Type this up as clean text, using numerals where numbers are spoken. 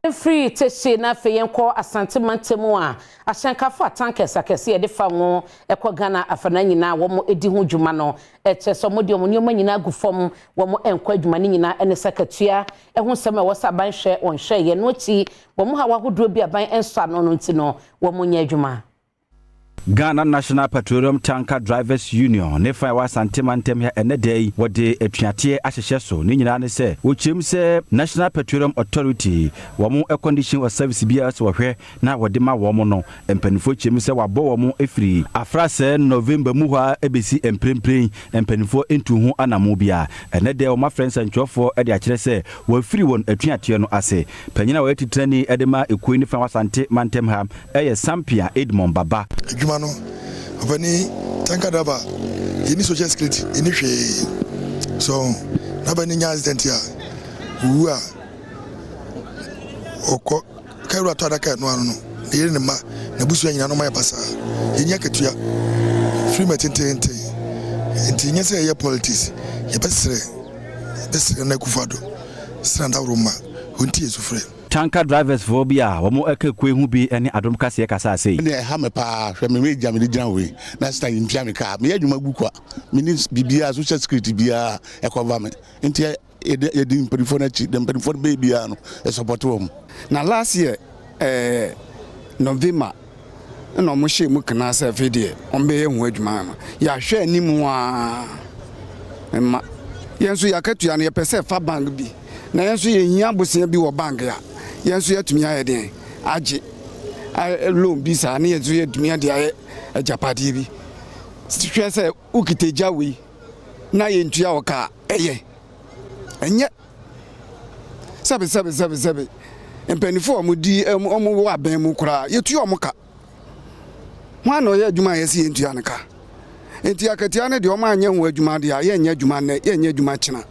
Mfiri Teshie na afei yɛnkɔ Asante mantam a ahyɛnkafo a tankers akɛse yɛde fa ngo ɛkɔ Ghana afana nyinaa wɔn di ho dwuma no ɛkyɛ sɛ wɔde wɔn nneɛma nyinaa gu fam, wɔn nkɔ adwuma no nyinaa ne sɛ katua ɛho nsɛm a ɛwɔ sɛ aban hwɛ wɔn hwɛ yɛn no akyi wɔn haw ahodoɔ bi aban nsɔ ano no nti no wɔn nyɛ adwuma. Ghana National Petroleum Tanker Drivers Union ne fa ɛwɔ Asante mantam ha, ɛnɛ da yi wɔde atuateɛ ahyehyɛ so. Ne nyinaa ne sɛ wɔkyerɛm sɛ National Petroleum Authority wɔn condition of service biara sɛ wɔhwɛ na wɔde ma wɔn no, mpanimfoɔ kyerɛm sɛ wɔabɔ wɔn afiri afrasɛ November mu hɔ a ɛbɛsi mprempren mpanimfoɔ ntu ho anamo bi a ɛnɛ dɛ wɔn afrɛ nsɛntwerɛfoɔ de akyerɛ sɛ wɔafiri wɔn atuateɛ no ase. Panyin a wɔyɛ titenani de ma ekuo ne fa wɔ Asante mantam ha ɛyɛ Sampia Edmond Baba. Adwuma no, ɔpɛni tanker driver, yɛni social security, yɛni hwee so na bɛni nya accident a owu a ɔkɔ kawura tɔ adaka ɛno ano no, ne yere, ne mma, n'abusua nyinaa no ɔma yɛ basaa. Yɛnya akatua firi mɛ tententen nti nyɛ sɛ yɛyɛ politics. Yɛbɛsrɛ, yɛbɛsrɛ na Akufo Addo srɛ ndaworo ma ɔnti yɛ sufrɛ. Tanker drivers foɔ bi a wɔn ɛka kue ho bi ne Adom Kaseɛ kasa ase yi. Ne ɛha me paa. Hwɛ me megya mede gyina wei na sita yɛmpia me kaa meyɛ adwuma gu kwa mene biribiaa social security biaa ɛkɔva me nti yɛdi mpanimfoɔ no akyi de mpanimfoɔ no bɛyɛ biara no ɛsupporte wɔ mu. Na last year November ɛna ɔmo hyɛ mu kena sɛ afei deɛ ɔmo bɛyɛ ho adwuma no, yɛahwɛ anim a mma yɛn nso yɛakatua no, yɛpɛ sɛ fa bank bi na yɛn nso yɛhia abosea bi wɔ bank a yɛn nso yɛatumi ayɛ den agye loan bi saa ne yɛn nso yɛatumi de ayɛ agyapadeɛ bi. Hwɛ sɛ wokita gya wei na yɛntua wɔ kaa ɛyɛ ɛnyɛ sɛbe sɛbe sɛbe sɛbe mpanimfoɔ a wɔdi wɔn wɔ abɛn mu koraa yɛtua wɔn ka ho ana ɔyɛ adwuma a yɛsi yɛntua no ka. Nti akatua no deɛ, wɔn anyɛ ho adwuma deɛ a, yɛnyɛ adwuma nnɛ, yɛnyɛ adwuma kyena.